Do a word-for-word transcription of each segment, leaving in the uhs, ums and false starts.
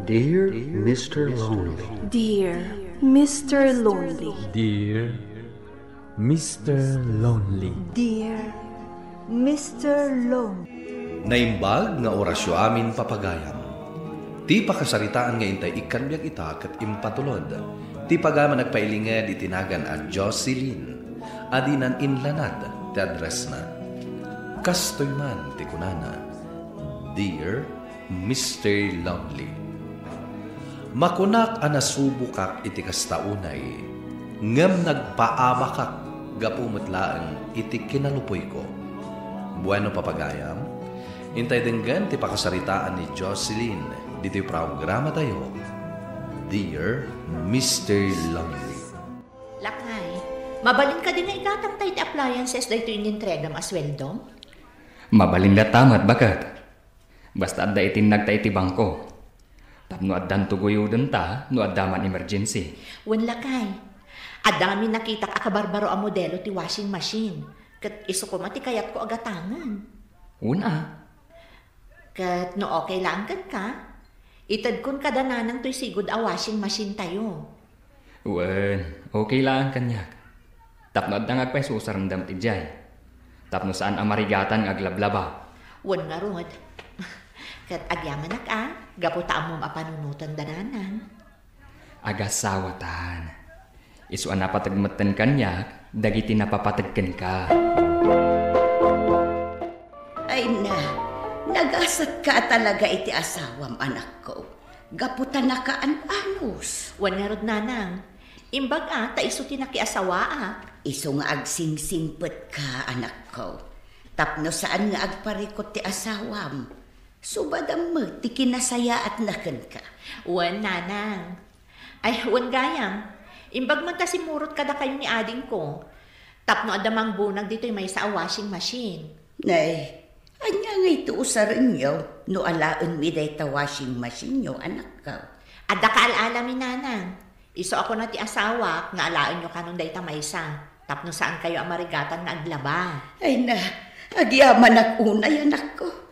Dear Mister Lonely. Dear Mister Lonely. Dear Mister Lonely. Dear Mister Lonely. Naimbag nga orasyo amin, papagayam. Ti pakasaritaan nga intay ikkan biag ita ket impatulod ti pagayam a nagpailinged iti nagan a Jocelyn a dinan inlanad ti addressna. Kastoy man ti kunana, Dear Mister Lonely. Makunak a nasubokak iti kasta unay, ngem nagpaabakak gapu met laeng iti kinalupuyko. Bueno, papagayam, intay denggen ti pakasaritaan ni Jocelyn ditoy programatayo, Dear Mister Lonely. Lakay, mabalin kadi nga igatangta iti appliances daytoy inintregam a sueldom? Mabalin latta met, baket. Basta adda itinnagta iti bangko. Tapno addan tugoyodenta no adda man emergency. Wen, lakay. Adda ngamin nakitak a kabarbaro a modelo ti washing machine. Ket isu koma ti kayatko a gatangen. Wen a. Ket no okay laeng kenka, itedkon kada nanang toy sigud a washing machine tayo. Wen, okay laeng kaniak. Tapno adda nga agpaisusarenda met idiay. Tapno saan a marigatan nga aglablaba. Wen ngarud. Ket agyamanak a, gapu ta ammom a panunotenda nanang. Agasawatan. Isu a napateg metten kaniak dagiti napapateg kenka. Ay na, nagasatka a talaga iti asawam, anakko. Gapu ta nakaan-anus. Wen ngarud, nanang. Imbag a, ta isu ti nakiasawaak. Isu nga agsingsingpetka, anakko. Tapno saan nga agparikut ti asawam. Subadam met ti kinasayaatna kenka. Wen, nanang. Ay, wen gayam. Imbag man ta simmurot kadakayo ni adingko. Tapno adda mangbunag ditoy maysa a washing machine. Nay, ania ngay ti usarenyo no alaenmi dayta washing machine-yo, anakko? Adda kaal-alami, nanang. Isu a kuna ti asawak nga alaenyo kanon dayta maysa, tapno saankayo a marigatan nga aglaba. Ay na, agyamanak unay, anakko.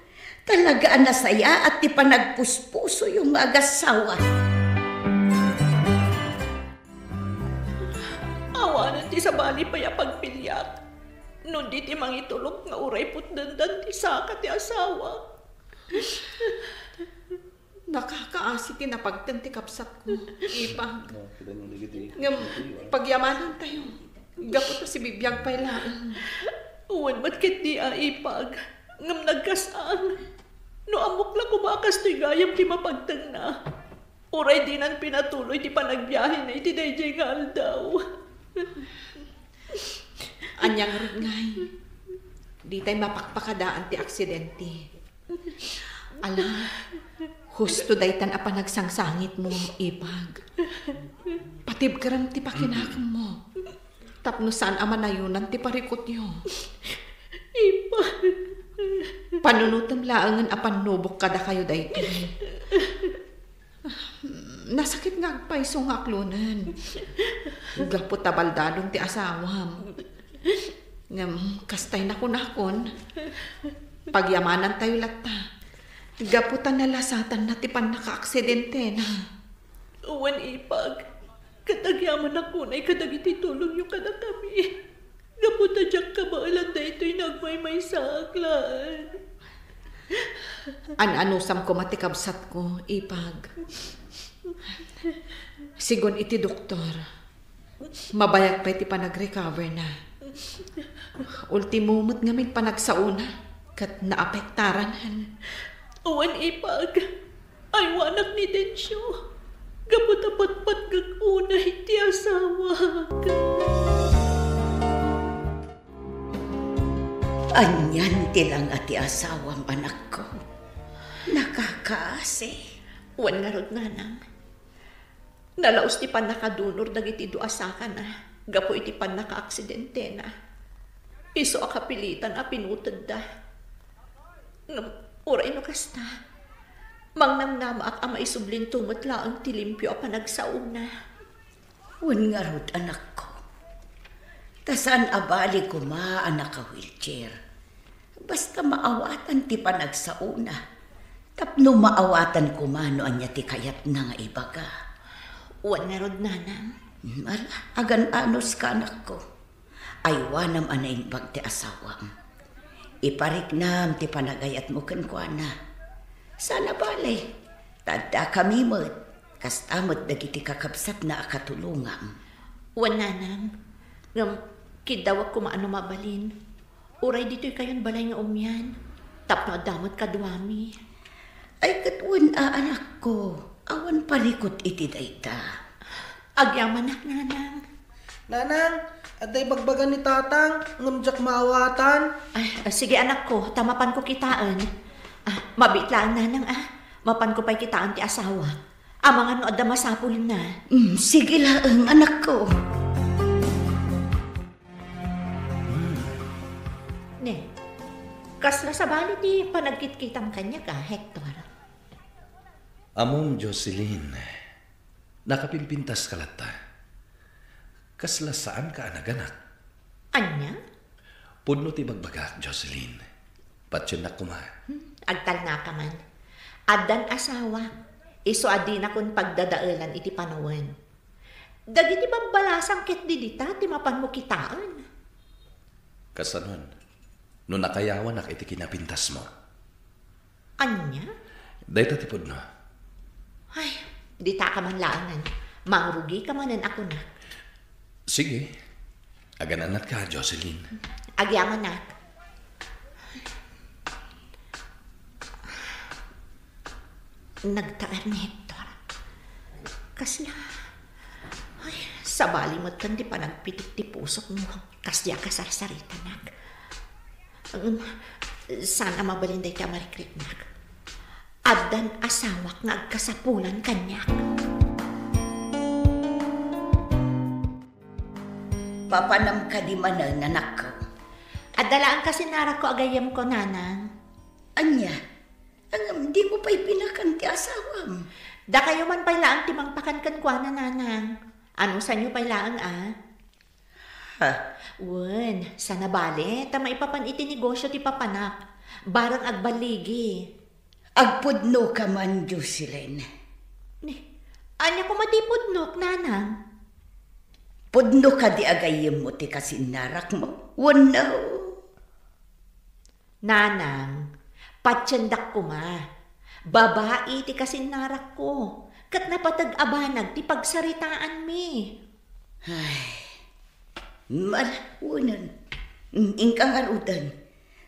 Talaga a nasayaat ti panagpuspusoyo nga agasawa. Awanen ti sabali pay a pagbiliak, no di ti mangitulok nga uray putdendan ti saka ti asawak. Nakakaasi ti napagten ti kabsatko, ipag. Ngem pagyamanantayo, gapu ta sibibiag pay laeng. Wen met ketdi a, ipag, ngem nagkas-ang. No ammok la koma a kastoy gayam ti mapagtengna, uray dinan pinatuloy ti panagbiahena iti daydiay nga aldaw. Ania ngarud ngay? Ditay mapakpakadaan ti aksidente. Ala, husto daytan a panagsangsangitmo, ipag. Patibkerem ti pakinakemmo. Tapno saan a manayonan ti parikutyo. Ipag. Panunotem laengen a pannubok kadakayo daytoy. Nasakit nga agpayso nga aklonen. Gapu ta baldadon ti asawam. Ngem kastay nakunakon, pagyamanantayo latta. Gapu ta nalasatanna ti pannakaaksidentena. Wen, ipag, ket agyamanak unay kadagiti tulongyo kadakami. Gapu ta diak kabaelan daytoy no agmaymaysaak laeng. An-anusam koma ti kabsatko, ipag. Sigun iti doktor, mabayag pay ti panagrecoverna. Ultimo met ngamin panagsaona ket naapektaran. Wen, ipag. Aywanak ni Dencio, gapu ta patpatgek unay ti asawak. Anian ti langa ti asawam, anakko? Nakakaasi. Wen ngarud, nanang. Nalaus ti pannakadunor dagiti dua sakana gapu iti pannakaaksidentena. Isu a kapilitan a pinutedda. Ngem uray no kasta, mangnamnamaak a maisublinto met laeng ti limpio a panagsaona. Wen ngarud, anakko. Ta saan a bali koma a naka-wheelchair. Basta maawatan ti panagsaona, Tapno maawatan koma no ania ti kayatna nga ibaga. Wen ngarud, nanang. Ala, agan-anuska, anakko. Aywanam a naimbag ti asawam. Ipariknam ti panagayatmo kenkuana. Saan a bale, ta addakami met, kasta met dagiti kakabsatna a katulongam. Wen, nanang, ngem kiddawek koma a no mabalin, uray ditoykayon balay nga umian, tapno adda met kaduami. Ay, ket wen a, anakko, awan parikut iti dayta. Agyamanak, nanang. Nanang, adda ibagbaga ni tatang, ngem diak maawatan. Ay, ah, sige, anakko, ta mapanko kitaen. Ah, mabiit laeng, nanang, ah. Mapanko pay kitaen ti asawak. Amangan no adda masapulna. Mm, sige laeng, anakko. Ne, kasla sabali ti panagkitkitam kaniak, a, Hector? Ammom, Jocelyn, nakapimpintaska latta. Kasla saanka a naganak. Ania? Pudno ti bagbagak, Jocelyn. Patiennak koma. Hmm, agtalnaka man. Addan asawak, isu a dinakon pagdadaelan iti panawen. Dagiti babbalasang ket didita ti mapanmo kitaen. Kasanon, no nakayawanak iti kinapintasmo? Ania? Dayta ti pudno. Ay, ditaka man laengen. Mangrugika manen a kunak. Sige. Agan-anatka, Jocelyn. Agyamanak. Nagtaer ni Hector. Kasla, ay, sabali met ken ti panagpitik ti pusok no kasdiak a sarsaritanak. Ngem, saan a mabalin dayta a marikriknak. Addan asawak nga agkasapulan kaniak. Papanam kadi manen, anakko? Adda laeng kasinnarakko a gayyemko, nanang. Ania? Ngem dimo pay pinakan ti asawam? Dakayo man pay laeng ti mangpakan kenkuana, nanang. Anusanyo pay laeng, a? Ha? Wen, saan a bale, ta maipapan iti negosio ti papanak. Bareng agballigi. Agpudnoka man, Jocelyn. Ni, ania koma ti pudnok, nanang? Pudno kadi a gayyemmo ti kasinnarakmo? Wenno? Nanang, patiendak koma. Babai ti kasinnarakko, ket napateg a banag ti pagsaritaanmi. Ay, mal-, wen. Mm, inka ngaruden.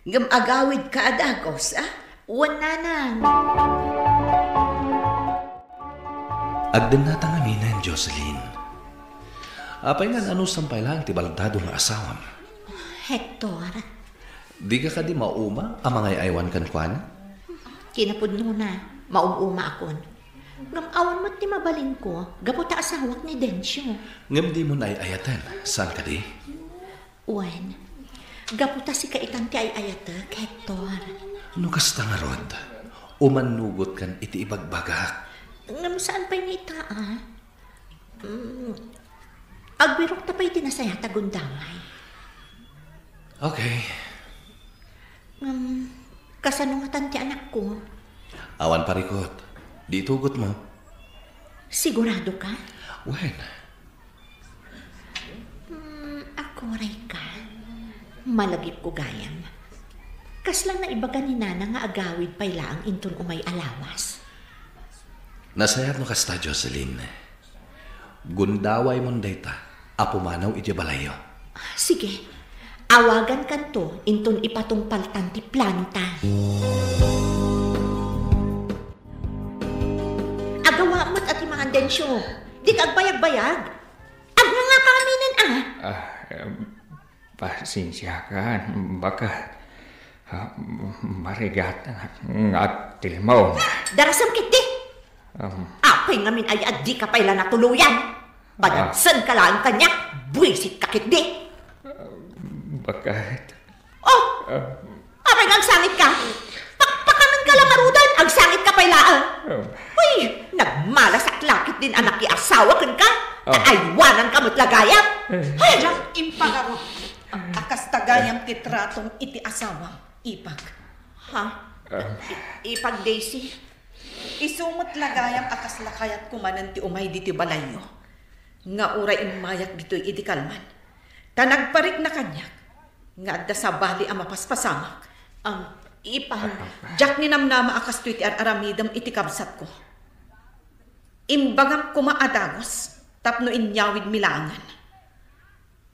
Ngem agawidka a dagus, a? Wen, nanang. Agdennata ngaminen, Jocelyn. Apay nga anusam pay laeng ti baludado nga asawam? Hector. Dika kadi mauma a mangay-aywan kenkuana? Kinapudnona, maum-umaakon. Ngem awan met ti mabalinko, gapu ta asawak ni Dencio. Ngem dimo naay-ayaten, saan kadi? Wen, gapu ta sika itan ti ay-ayatek, Hector. No kasta ngarud, umannugot kan iti ibagbagak. Ngem saan pay nga ita, a? Mm. Agbirokta pay iti nasayaat a gundaway. Okay. Ngem, kasano ngatan ti anakko? Awan parikut. Di itugotmo. Sigurado ka? Wen. Hmm, akuray ka. Malagipko gayam. Kasla naibaga ni Nana nga agawid pay laeng inton umay a lawas. Nasayaat no kasta, Jocelyn. Gundawaymon dayta a pumanaw idiay balayyo. Sige. Awagankanto inton ipatungpaltan ti planota. Agawa met a ti mangan, Dencio. Dika agbayagbayag. Agnanga ka aminen, a? Ah, em, pasensiakan, baket. Ah, marigat nga agtilmon. Darasem ketdi. Em. Apay ngamin aya a dika pay la natuloyan? Padagsenka laeng kaniak, buisitka ketdi. Baket. Oh! Ah. Apay nga agsangitka? Pakpakamen ka la ngaruden, agsangitka pay laeng. Ah. Uy, nagmalas a klakit din anak ti asawa kenka. Ah. Aywananka met la gayam. Eh. Ay! Diak impagarod a kasta gayam ti tratom iti asawam, ipag. Ha? I-, Ipag Daisy, isu met la gayam a kasla kayatko manen ti umay ditoy balayyo, nga uray immayak ditoy idi kalman. Ta nagparikna kaniak nga adda sabali a mapaspasamak. Am, Ipag, Diak ninamnama a kastoy ti ar-aramidem iti kabsatko. Imbagam koma a dagus tapno inyawidmi laengen.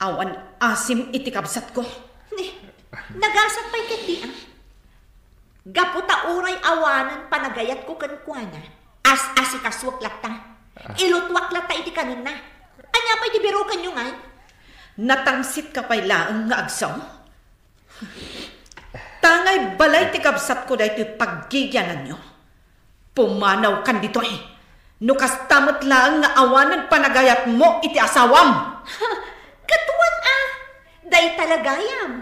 Awan asim iti kabsatko. Ni, nagasat pay ketdi, a. Gapu ta uray awanen panagayatko kenkuana, as-asikasuek latta. Ilutuak latta iti kanenna. Ania pay ti birokenyo ngay? Natangsit ka pay laeng nga agsaw? Tangay balay ti kabsatko daytoy paggigiananyo. Pumanaw kan ditoy. No kasta met laeng nga awanen panagayatmo iti asawam. Ket wen a, dayta la gayam.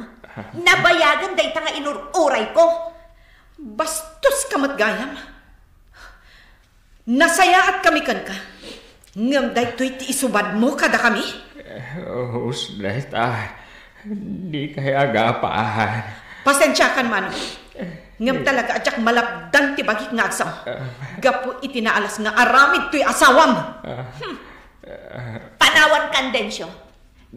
Nabayagen dayta nga inur-urayko. Bastos ka met gayam. Nasayaat kami kenka. Ngem daytoy ti isubadmo kadakami? Eh, husdit, a. Dikay agapan. Pasensiakan, Manong. Ngem talaga a diak malapdan ti bagik nga agsaw. Gapu iti naalas nga aramid toy asawam. Ah. Hmm. Panawan kan, Dencio.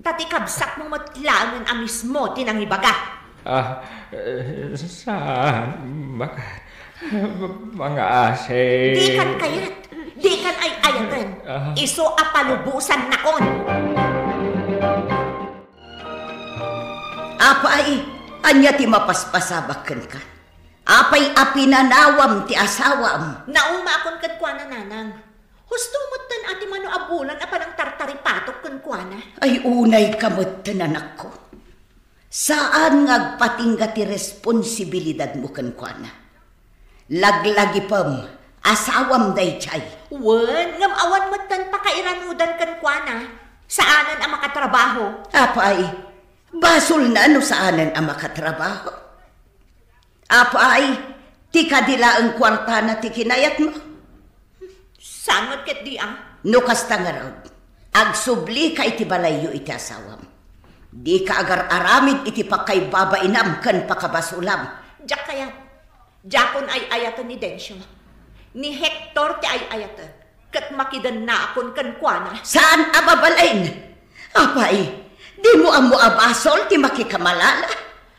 Ta ti kabsatmo met laengen a mismo ti nangibaga. Ah, eh, saan, maka-, mangaasi. Dikan kayat, dikan ay-ayaten. Ah. Isu a palubosannakon. Apay, ania ti mapaspasabak kenka? Apay a pinanawam ti asawam? Naumaakon kenkuana, nanang. Husto metten a ti mano a bulan a panangtartaripatok kenkuana. Ay, unayka metten, anakko. Saan nga agpatingga ti responsibilidadmo kenkuana. Laglagipem, asawam daydiay. Wen, ngem awan metten pakairanudan kenkuana. Saanen a makatrabaho. Apay, basolna no saanen a makatrabaho. Apay, ti kadi laeng kuartana ti kinayatmo? Saan met ketdi, a? No kasta ngarud, agsublika iti balayyo iti asawam. Dika agar-aramid iti pakaibabainam ken pakabasolam. Diak kayat. Diakon ay-ayaten ni Dencio. Ni Hector ti ay-ayaten. Ket makidennaakon kenkuana. Saan a babalin? Apay, dimo ammo a basol ti makikamalala?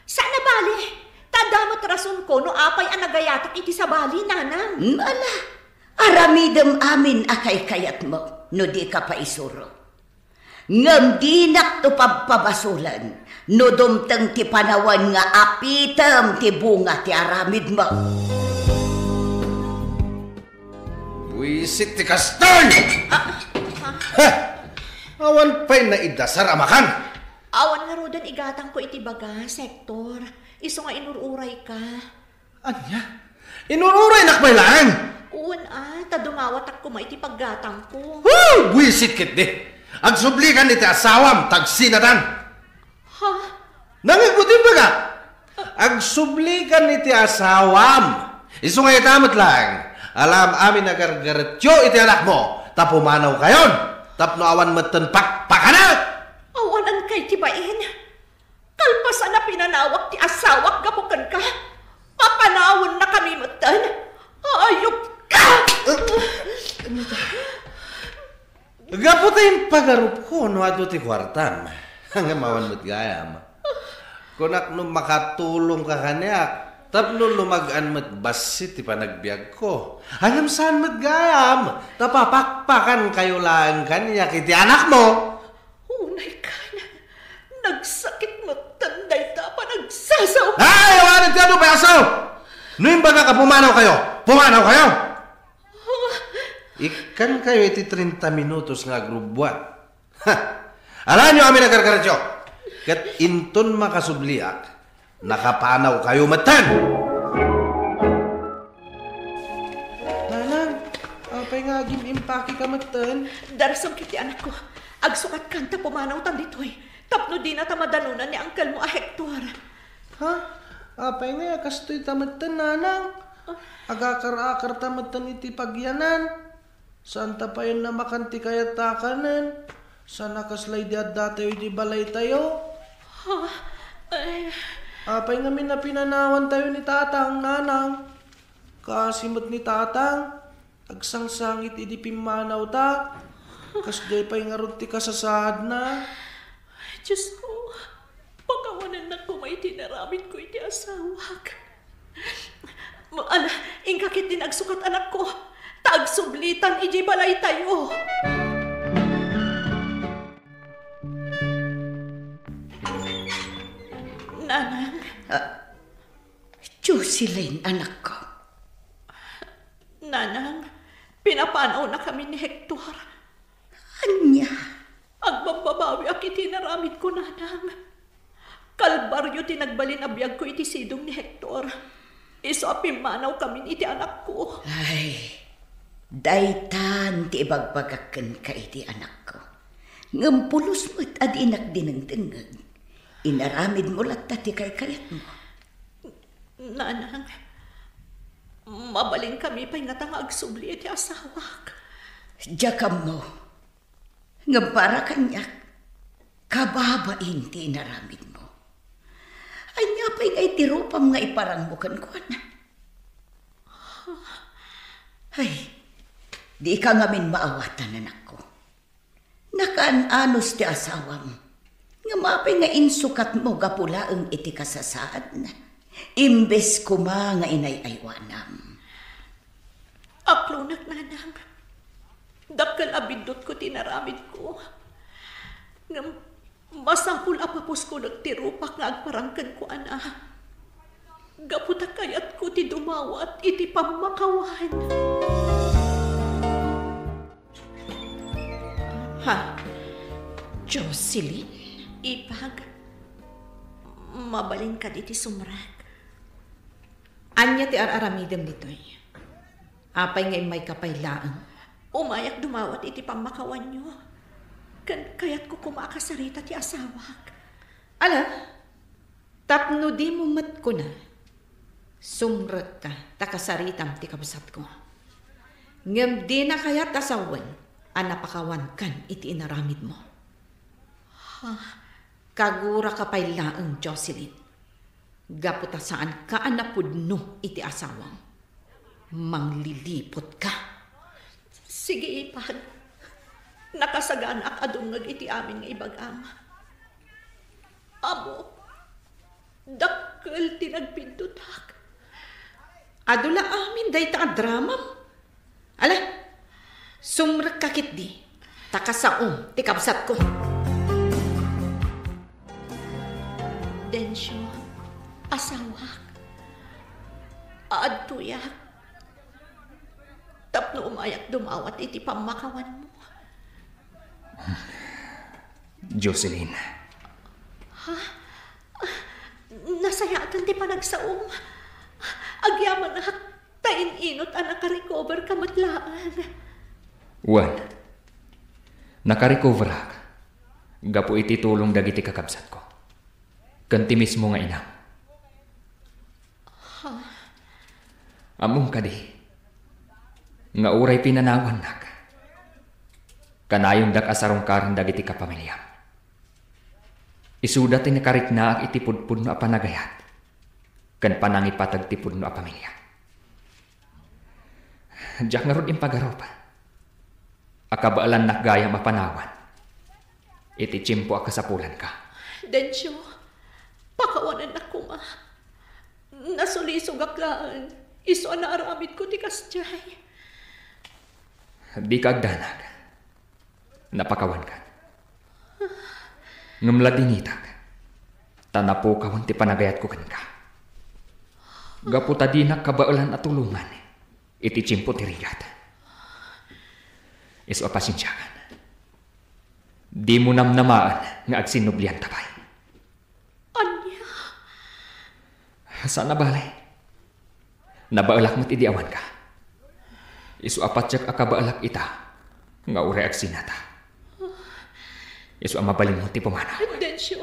Saan a bale, ta adda met rasonko no apay a nagayatak iti sabali, nanang. Ala, aramidem amin a kaykayatmo no dika paisuro. Ngem dinakto pabpabasolen no dumteng ti panawen nga apitem ti bunga ti aramidmo. Buisit ti kastoy! Ah, ah. Ha! Awan pay naidasar a makan! Awan ngaruden igatangko iti bagas, Hector. Isu nga inur-urayka. Ania? Inur-uraynak pay laeng? Wen a, ta dumawatak koma iti paggatangko. Woo! Buisit ketdi! Agsublikan iti asawam, ta agsinatan! Ha? Nangngegmo ti imbagak? Agsublikan iti asawam. Isu nga ita met laeng, alam amin a gargaretyo iti anakmo, ta pumanawkayon, tapno awan metten pakpakanak. Awanan kay ti bain. Kalpasan a pinanawak ti asawak gapu kenka, papanawennakami metten. Ayupka! Gapu ta impagarupko no adu ti kuartam, ngem awan met gayam. Kunak no makatulongka kaniak tapno lumag-an met bassit ti panagbiagko. Ngem saan met gayam, ta papakpakankayo laeng kaniak iti anakmo. Unay ka, nagsakit metten dayta a panagsasaw. Ay, awanen ti adu pay a sao! No imbagak a pumanawkayo, pumanawkayo! Ikkankayo iti treinta minutos nga agrubbuat. Ha! Alaenyo amin a gargaretyo. Ket inton makasubliak, nakapanawkayo metten. Nanang, apay nga agim-impakeka metten? Darasem ketdi, anakko. Agsukatkan ta pumanawtan ditoy. Tapno dinata madanonan ni angkelmo a Hector. Ha? Apay ngay a kastoyta metten, nanang? Ah. Agakar-akarta metten iti pagyanan. Saanta payen a makan ti kayatta a kanen. Saan a kasla idi addatayo iti balaytayo. Ha? Eh, Apay ngamin a pinanawantayo ni Tatang, Nanang? Kaasi met ni Tatang, agsangsangit idi pimmanawta. Kasdiay pay ngarud ti kasasaadna. Diosko, pakawanennak koma iti inaramidko iti asawak. Ala, inka ketdin agsukat, anakko, ta agsublitan idiay balaytayo. Nanang. Ah, Jocelyn, anakko. Nanang, pinapanawnakami ni Hector. Ania? Agbabbabawiak iti inaramidko, Nanang. Kalbario ti nagbalin a biagko iti sidong ni Hector. Isu a pimmanawkamin iti anakko. Ay, daytan ti ibagbagak kenka iti anakko. Ngem pulos met a dinak dinengdengngeg. Inaramidmo latta ti kaykayatmo. Nanang, mabalinkami pay ngata nga agsubli iti asawak. Diak ammo. Ngem para kaniak, kababain ti inaramidmo. Ania pay nga iti rupam nga iparangmo kenkuana? Ay, di ka ngamin maawatan, anakko. Nakaan-anos ti asawam. Ngem apay nga insukatmo gapu laeng iti kasasaadna, imbes koma nga inay-aywanam? Aplonak, Nanang. Dakkel a biddutko ti inaramidko. Ngem masapul a papuskonek ti rupak nga agparang kenkuana. Gapu ta kayatko ti dumawat iti pammakawan. Ha? Jocelyn? Ipag, mabalin kadi ti sumrek? Ania ti ar-aramidem ditoy? Apay nga immayka pay laeng? Umayak dumawat iti pammakawanyo. Ken kayatko koma a kasarita ti asawak. Ala, tapno dimo met kuna, sumrekka ta kasaritam ti kabsatko. Ngem dina kayat a sawen a napakawankan iti inaramidmo. Ha? Kaguraka pay laeng, Jocelyn. Gapu ta saanka a napudno iti asawam. Mangliliputka. Sige, ipag. Nakasaganaak a dungngeg iti amin nga ibagam. Ammok, dakkel ti nagbiddutak. Adu la amin dayta a dramam. Ala, sumrekka ketdi, ta kasaom ti kabsatko. Dencio, asawak, adtoyak tapno umayak dumawat iti pammakawanmo. Jocelyn. Ha? Nasayaatan ti panagsaom. Agyamanak, ta in-inot a nakarecover ka met laeng. Wen, nakarecoverak gapu iti tulong dagiti kakabsatko ken ti mismo nga inam. Ha? Ammom kadi nga uray pinanawannak, kanayondak a sarungkaren dagiti kapamiliam. Isuda ti nakariknaak iti pudpudno a panagayat ken panangipateg ti pudno a pamilia. Diak ngarud impagarup a kabaelannak gayam a panawan iti tiempo a kasapulanka. Dencio, pakawanennak koma. Nasulisogak laeng isu a naaramidko ti kasdiay. Dika agdanag. Napakawankan. Ngem ladingitak, ta napukawan ti panagayatko kenka. Gapu ta dinak kabaelan a tulongan iti tiempo ti rigat. Isu a pasensiakan. Dimo namnamaen nga agsinnublianta pay. Ania? Saan a bale. Nabaelak met idi awanka. Isu a patiek a kabaelak ita nga uray agsinata. Isu a mabalinmo ti pumanak. Dencio,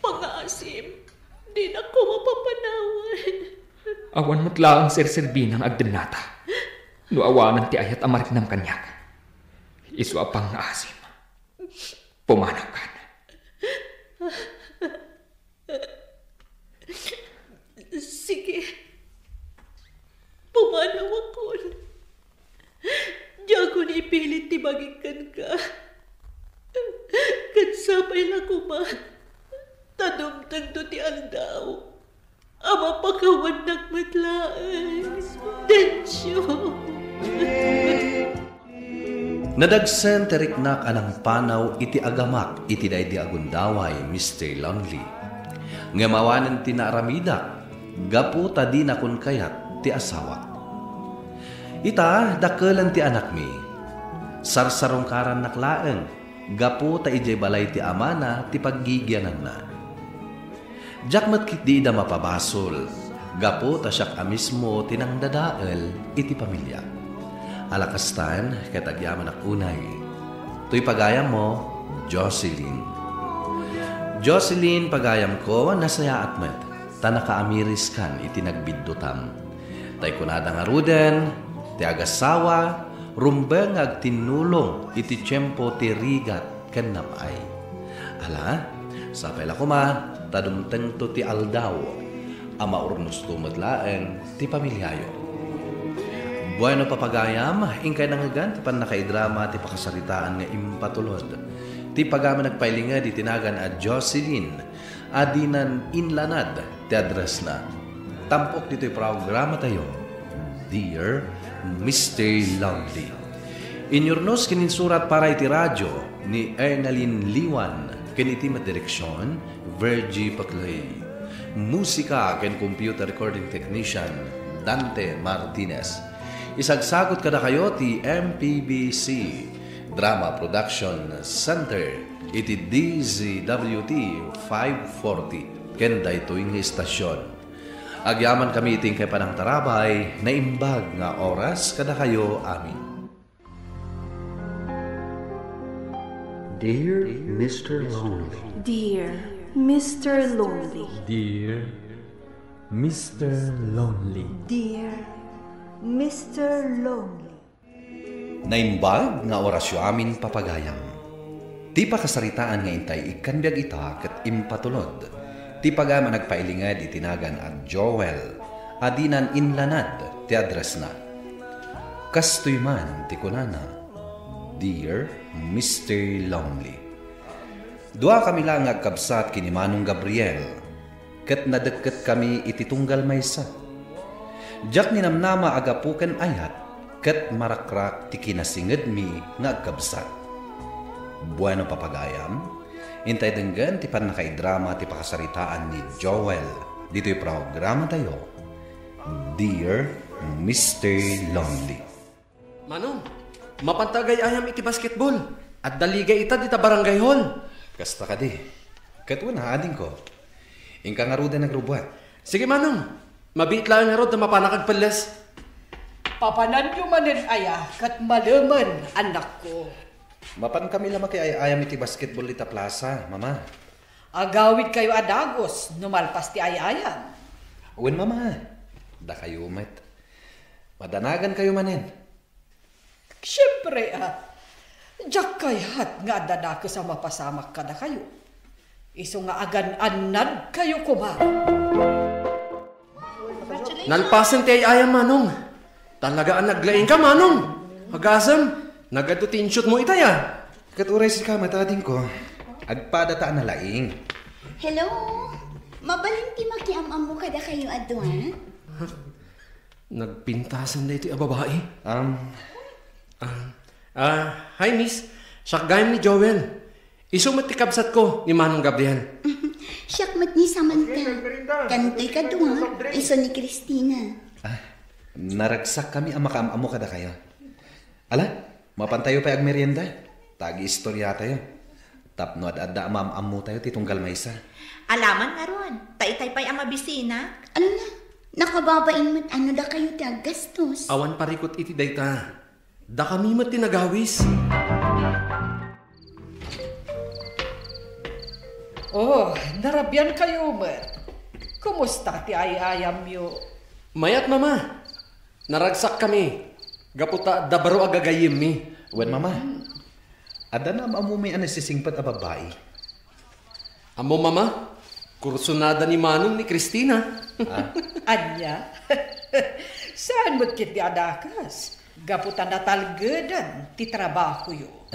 pangngaasim. Dinak koma papanawan. Awan met laeng serserbina nga agdennata no awanan ti ayat a mariknam kaniak. Isu a pangngaasim. Pumanakkan. Sige, pumanawakon. Diakon ipilit ti bagik kenka. Ket sapay la koma ta dumtengto ti aldaw a mapakawannak met laeng. Tensyo. Nadagsen ti riknak a nangpanaw iti agamak iti daydi a gundaway, Mister Lonely. Ngem awanen ti naaramidak gapu ta dinakon kayat ti asawak. Ita, dakkelen ti anakmi. Sarsarungkarannak laeng gapu ta idiay balay ti amana ti paggigiananna. Diak met ketdi ida mapabasol, gapu ta siak a mismo ti nangdadael iti pamiliak. Ala kastan, ket agyamanak unay. Toy pagayammo, Jocelyn. Jocelyn, pagayamko, nasayaat met, ta nakaamiriskan iti nagbiddutam. Tay kunada ngaruden, ti agasawa, rumbeng nga agtinnulong iti tiempo ti rigat ken nam-ay. Ala, sapay la koma ta dumtengto ti aldaw a maurnosto met laeng ti pamiliayo. Bueno, papagayam, inkay nangngegan ti pannakaidrama ti pakasaritaan nga impatulod. Ti pagayam a nagpailinged iti nagan a Jocelyn, a dinan inlanad ti addressna. Tampok ditoy programatayo, Dear Mister Lonely. Inyurnos ken insurat para iti radio ni Ernalyn Liwan ken iti met direksion, Virgie Paclay. Musika ken computer recording technician, Dante Martinez. Isagsagut kadakayo ti M P B C Drama Production Center iti D Z W T five forty ken daytoy nga istasyon. Agyamankami iti inkay panangtarabay, naimbag nga oras kadakayo amin. Dear Mister Lonely. Dear Mister Lonely. Dear Mister Lonely. Dear Mister Lonely. Naimbag nga orasyo amin, papagayam. Ti pakasaritaan nga intay ikkan biag ita ket impatulod. Ti pagayam a nagpailinged iti nagan a Joel a dinan inlanad ti addressna. Kastoy man ti kunana, Dear Mister Lonely. Duakami la nga agkabsat ken ni Manong Gabriel, ket nadekketkami iti tunggal maysa. Diak ninamnama a gapu ken ayat ket marakrak ti kinasingedmi nga agkabsat. Bueno, papagayam, intay denggen ti pannakaidrama ti pakasaritaan ni Joel ditoy programatayo, Dear Mister Lonely. Manong, mapanta agay-ayam iti basketball. Adda liga ita dita barangay hall. Kasta kadi. Ket una, adingko. Inka ngaruden agrubuat. Sige, Manong. Mabiit laeng ngarud ta mapanak agpelles. Papananyo manen aya ket malemen, annakko. Mapankami la makiay-ayam iti basketball ita plaza, Mama. Agawidkayo a dagus no malpas ti ay-ayam. Wen, Mama. Dakayo met. Madanagankayo manen. Siempre, a. Diak kayat nga adda dakes a mapasamak kadakayo. Isu nga agan-annadkayo koma. Nalpasen ti ay-ayam, Manong. Talaga a naglaingka, Manong. Agasem, nagadu ti inshot mo itay, a. Ket uray sika met, adingko. Agpada ta a nalaing. Hello? Mabalin ti makiam-ammo kadakayo a dua? Nagpintasan daytoy a babai. Um, Ah, ah, hi, miss. Siak gayam ni Joel. Isu met ti kabsatko, ni Manong Gabriel. Siak met ni Samantha. Kantoy kadua, isu ni Christina. Ah, naragsakkami a makaam-ammo kadakayo. Ala, mapantayo pay agmerienda. Ta agiistoriatayo. Tapno ad-adda a maam-ammotayo ti tunggal maysa. Alaman ngarud, ta itay pay a mabisinak. Ala, nakababain met a no dakayo ti aggastos. Awan parikut iti dayta. Dakami met ti nagawis. Oh, narabiankayo met. Kumusta ti ay-ayamyo? Mayat, Mama. Naragsakkami. Gapu ta adda baro a gagayyemmi. Wen, Mama. Adda naam-ammomi a nasisingpet a babbai. Ammom, Mama? Kursonada ni Manong ni Christina. Ah. Ania? Saan met ketdi a dakas? Gapu ta natalgedan ti trabahoyo.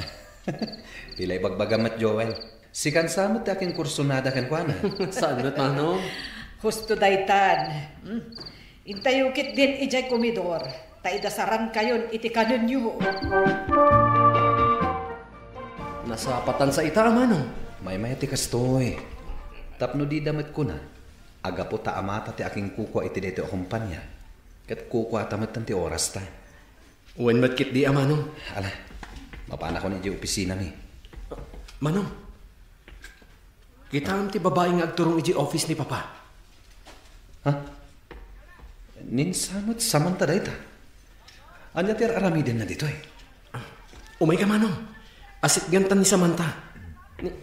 Pila ibagbagam met, Joel? Sikan sa met ti akinkursonada kenkuana. Saan met, Manong? Husto daytan. Hmm. Intayo ketdin idiay komedor, ta idasarankayon iti kanenyo. Nasapatan sa ita, Manong. Maymay ti kastoy. Tapno dida met kuna, a gapu ta amata ti akinkukua iti daytoy a kompania, ket kukuata met ti orasta. Wen met ketdi, Manong. Ala, mapanakon idiay opisinami. Manong, kitaem ti babai nga agturong idiay office ni Papa. Ha? Ni Samantha dayta? Ania ti ar-aramidenna ditoy? Umayka, Manong. Asitgantan ni Samantha. Ni,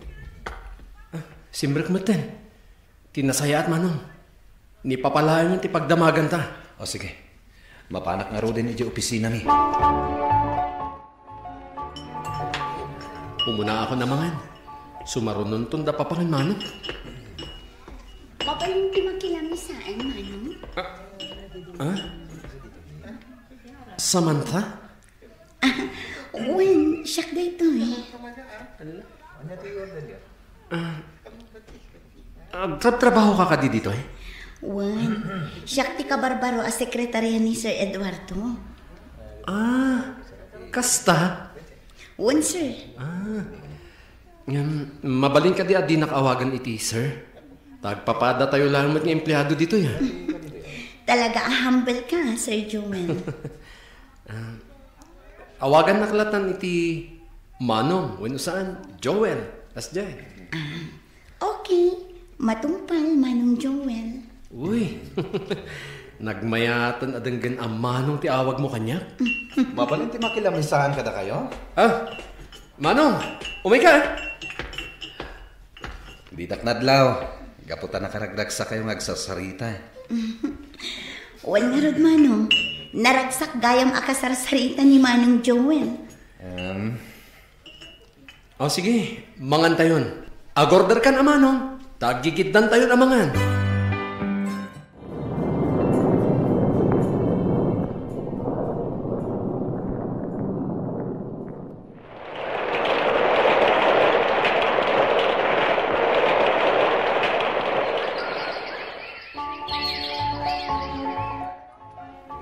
ah, simrek metten. Ti nasayaat, Manong. Ni Papa laengen ti pagdamaganta. O, sige. Mapanak ngaruden idiay opisinami. Umunaakon a mangan. Sumarunonton da Papa ken Manong. Mabalin ti makilamisaen, Manong? Ah? Ah? Samantha? Ah, wen, siak daytoy. Ah, agtrabtrabahoka kadi ditoy? Wen, siak ti kabarbaro a sekretarya ni Sir Eduardo. Ah, kasta? Wen, sir. Ah, ngem, mabalin kadi a dinak awagan iti sir? Ta agpapadatayo laeng met nga empleado ditoy, ah. Talaga a humble ka, Sir Joel. Ah, awagannak latan iti Manong, wenno saan, Joel, kasdiay. Ah, okay. Matungpal, Manong Joel. Uy, nagmayaten a denggen a Manong ti awagmo kaniak. Mabalin ti makilamisaen kadakayo? Ah, Manong, umayka, ah. Didak nadlaw, gapu ta nakaragragsakayo nga agsarsarita. Wen ngarud, Manong, naragsak gayam a kasarsarita ni Manong Joel. Em. O, sige, mangantayon. Agorderkan a Manong, ta aggigiddantayon a mangan.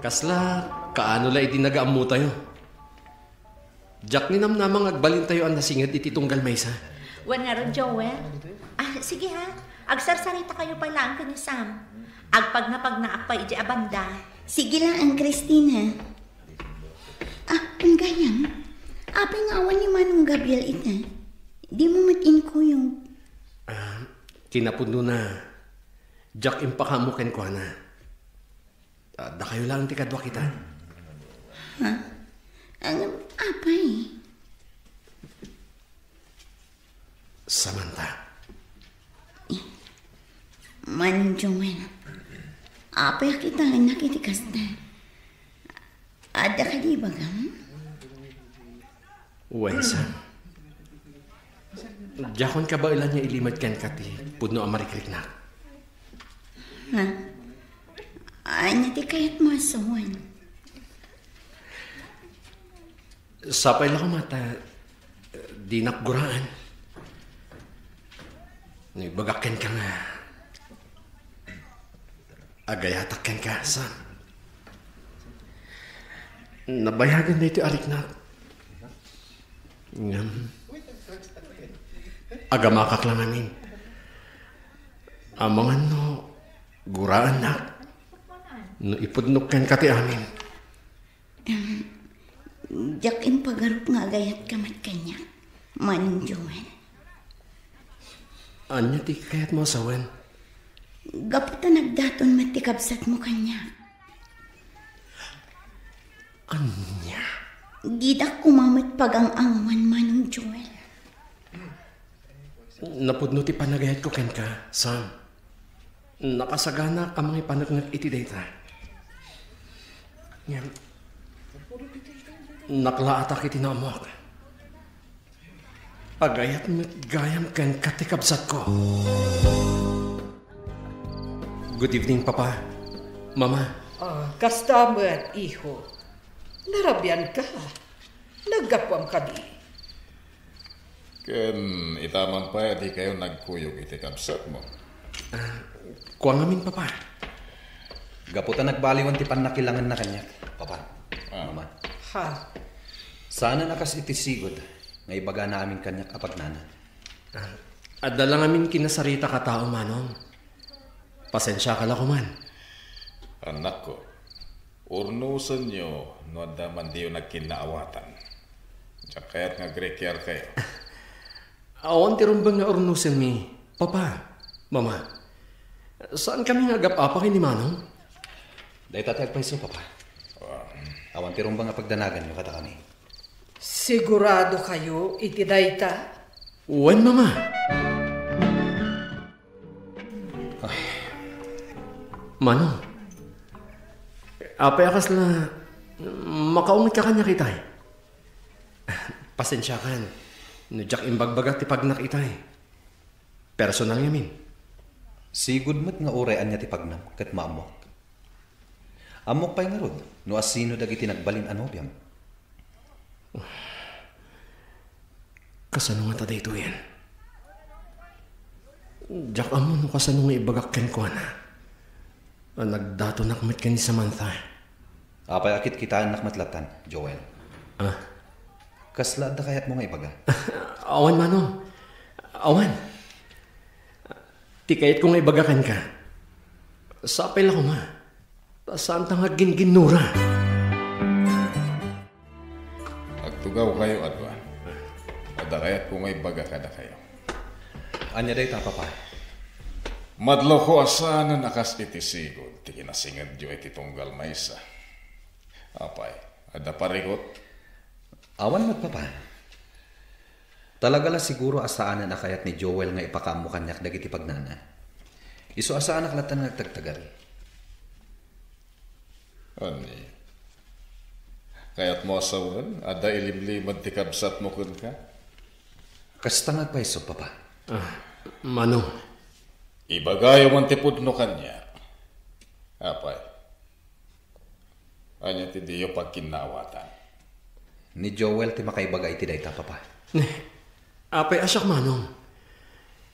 Kasla, kaano la idi nagaammotayo? Diak ninamnama nga agbalintayo a nasinged iti tunggal maysa. Wen ngarud, Joel? Ah, sige ha. Agsarsarita kayo pay laeng ken ni Sam. Agpagngapagnaak pay iti a banda. Sige laeng, Christina. Ah, wen gayam. Apay nga awan ni Manong Gabriel ita? Dimo met inkuyog. Ah, kinapudnona, diak impakaammo kenkuana. Ah, dakayo laeng ti kaduak ita. Ha? Ngem, apay? Samantha. Eh, Manong Joel, apay a kitaennak iti kasta? Adda kadi ibagam? Wen, Sam. Diakon kabaelan nga ilimed kenka ti pudno a marikriknak. Ha? Ania ti kayatmo a sawen? Sapay la koma ta dinak guraan no ibagak kenka nga agayatak kenka, Sam. Nabayagen daytoy a riknak. Ngem, agamakak la ngamin. Amangan no guraannak no ipudnok kenka ti amin. Em, diak impagarup nga agayatka met kaniak, Manong Joel. Ania ti kayatmo a sawen? Gapu ta nagdaton met ti kabsatmo kaniak. Ania? Didak koma met pagang-angawan, Manong Joel. Napudno ti panagayatko kenka, Sam. Nakasaganaak a mangipaneknek iti dayta. Ngem, naklaatak iti naammoak. Agayat met gayam kenka ti kabsatko. Good evening, Papa. Mama. Ah, kasta met, iho. Narabian ka. Naggapuam kadi? Ken ita man pay a dikayo nagkuyog iti kabsatmo. Ah, kua ngamin, Papa. Gapu ta nagbaliwan ti pannakilangenna kaniak, Papa. Ah. Mama. Ha? Saanen a kas iti sigud nga ibagana amin kaniak a pagnana. Ah, adda la ngamin kinasaritak a tao, Manong. Pasensiaka la koman. Annakko, urnosenyo no adda man diyo nagkinnaawatan. Diak kayat nga agrekiarkayo. Awan ti rumbeng nga urnosenmi, Papa, Mama. Saankami nga agap-apa ken ni Manong? Dayta ti agpayso, Papa. Ah. Awan ti rumbeng a pagdanaganyo kadakami. Siguradokayo iti dayta? Wen, Mama. Ay. Manong, apay a kasla makaungetka kaniak itay? Pasensiakan no diak imbagbaga ti pagnak itay. Personal ngamin. Sigud met nga uray ania ti pagnam ket maammoak. Ammok pay ngarud no asino dagiti nagbalin a nobiam. Kasano ngata daytoyen? Diak ammo no kasano nga ibagak kenkuana a nagdatonak met ken ni Samantha. Apay a kitkitaennak met lattan, Joel? Ah? Kasla adda kayatmo nga ibaga? Awan, Manong. Awan. Ti kayatko nga ibaga kenka, sapay la koma ta saanta nga agginginnura. Agtugawkayo a dua. Adda kayatko nga ibaga kadakayo. Ania dayta, Papa? Madlawko a saanen a kas iti sigud ti kinasingedyo iti tunggal maysa. Apay, adda parigot? Awan met, Papa. Talaga la siguro a saanen a kayat ni Joel nga ipakaammo kaniak dagiti pagnana. Isu a saanak lattan nga agtagtagari. Ania? Kayatmo a sawen, adda ilimlimed ti kabsatmo kenka? Kasta nga agpayso, Papa. Ah, Manong. Ibagayo man ti pudno kaniak. Apay, ania ti diyo pagkinnaawatan? Ni Joel ti makaibaga iti dayta, Papa. Ne, apay a siak, Manong.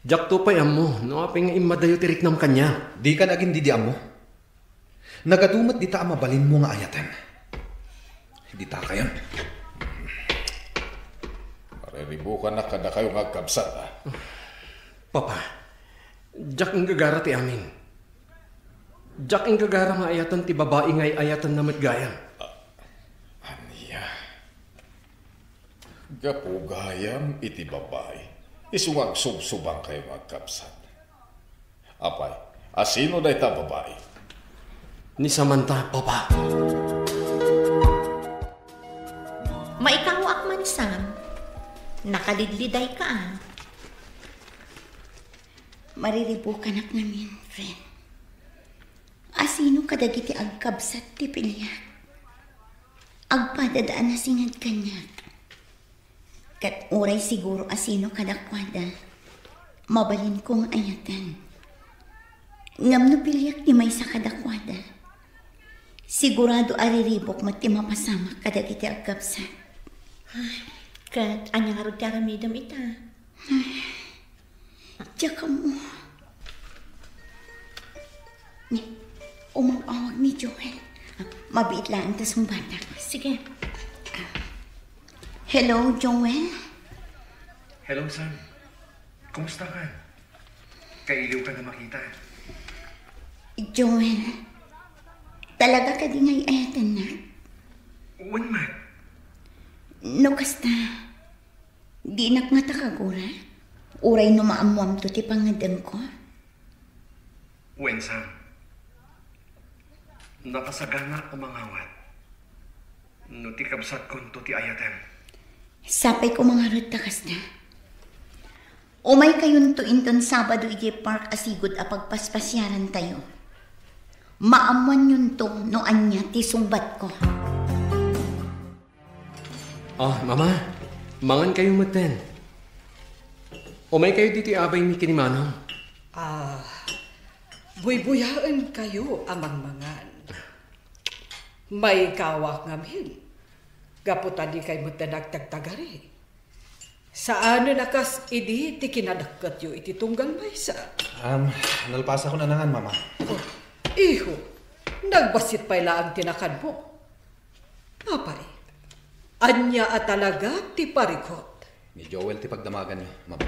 Diakto pay ammo no apay nga immadayo ti riknam kaniak. Dikan agin-idi ammo. Nagadu met dita a mabalinmo nga ayaten. Dita kayon. Mariribukanak kadakayo nga agkabsat, a. Papa, diak inggagara ti amin. Diak inggagara nga ayaten ti babai nga ay-ayatenna met gayam. Ah, ania? Gapu gayam iti babai, isu nga agsubsubangkayo nga agkabsat. Apay, asino dayta a babai? Ni Samantha, Papa. Maikawaak man, Sam. Nakalidlidayka, a. Mariribukanak ngamin, friend. Asino kadagiti agkabsat ti piliak? Agpadada a nasinged kaniak. Ket uray siguro asino kadakuada, mabalinko nga ayaten. Ngem no piliak ti maysa kadakuada, sigurado a riribuk met ti mapasamak kadagiti agkabsat. Ay, ket ania ngarud ti aramidem ita? Diak ammo. Ni, umaw-awag ni Joel. Ah, mabiit laeng ta sungbatak. Sige. Ah. Hello, Joel? Hello, Sam. Kumusta ka? Kailiwka na makita. Joel, talaga kadi nga ay-ayatennak? Wen met. No kasta, dinak ngata kagura? Uray no maammoamto ti pangngeddengko? Wen, Sam. Nakasaganaak a mangawat no ti kabsatkonto ti ayatem. Sapay koma ngarud ta kasta. Umaykayonto inton Sabado idiay park a sigud a pagpaspasiarantayo. Maammoanyonto no ania ti sungbatko. Ah, Mama, mangankayo metten. Umaykayo ditoy abaymi ken ni Manong. Ah, Buybuyaenkayo a mangmangan. Maikawak ngamin, gapu ta dikay metten agtagtagari. Saanen a kas idi ti kinadaketyo iti tunggal maysa. Um, nalpasakon a nangan, Mama. Oh, iho, nagbassit pay laeng ti nakadmo. Apay, ania a talaga ti parikut? Ni Joel ti pagdamaganyo, Mama.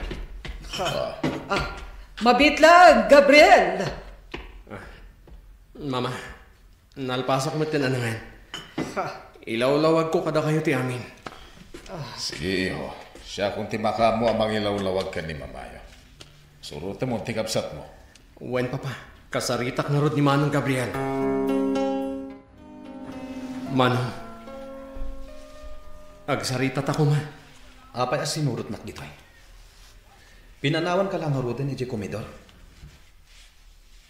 Ha. Ah, mabiit laeng, Gabriel! Ah, Mama, nalpasakon metten a nangan. Ha. Ilawlawagko kadakayo ti amin. Sige, iho. Siakon ti makaammo a mangilawlawag ken ni Mamayo. Surotem ti kabsatmo. Wen, Papa. Kasaritak ngarud ni Manong Gabriel. Manong, agsaritata koma. Apay a sinurotnak ditoy? Pinanawanka la ngaruden idiay komedor?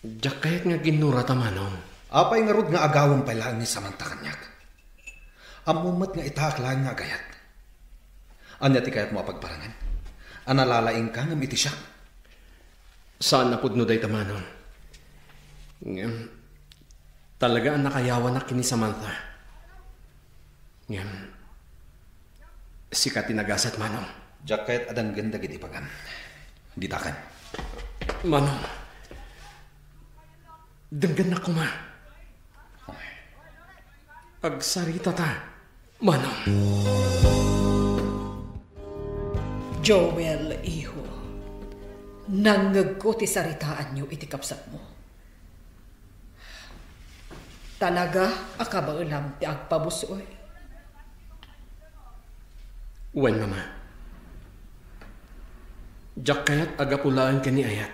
Diak kayat nga aginnurata, Manong. Apay ngarud nga agawem pay laeng ni Samantha kaniak? Ammom met nga itaak laeng nga agayat. Ania ti kayatmo a pagbarangen? A nalalaingka ngem iti siak? Saan a pudno dayta, Manong. Ngem, talaga a nakayawanak ken ni Samantha. Ngem, sika ti nagasat, Manong. Diak kayat a denggen dagiti ibagam. Ditaken. Manong, denggennak koma. Agsaritata, Manong. Joel, iho, nangngegko ti saritaanyo iti kabsatmo. Talaga a kabaelam ti agpabus-oy. Wen, Mama. Diak kayat a gapu laeng ken ni ayat.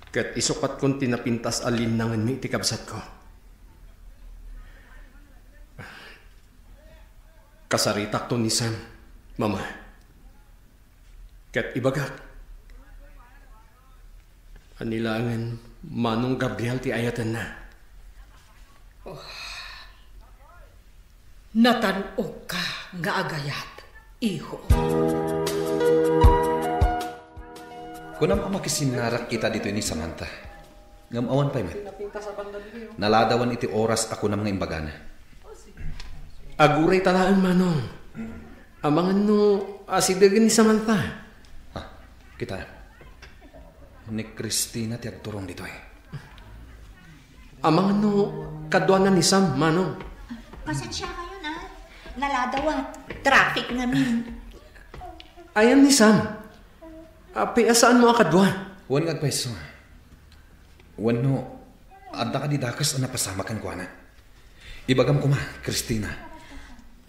Ket isukatkon ti napintas a linnangenmi iti kabsatko. Kasaritakto ni Sam, Mama. Ket ibagak, ania laengen Manong Gabriel ti ayatenna. Oh. Natan-ogka nga agayat, iho. Kunam a makisinnarak ita ditoy ni Samantha. Ngem awan pay met. Naladawan iti oras a kunam nga imbagana. Agurayta laeng, Manong. Amangan no asidegen ni Samantha. Ah, kita. Ni Christina ti agturong ditoy. Amangan no kaduana ni Sam, Manong. Pasensya kayo na. Naladawa. Traffic ngamin. Ayan ni Sam. Apay a saanmo a kadua? Wen nga agpayso. Wenno, adda kadi dakes a napasamak kenkuana? Ibagam koma, Christina.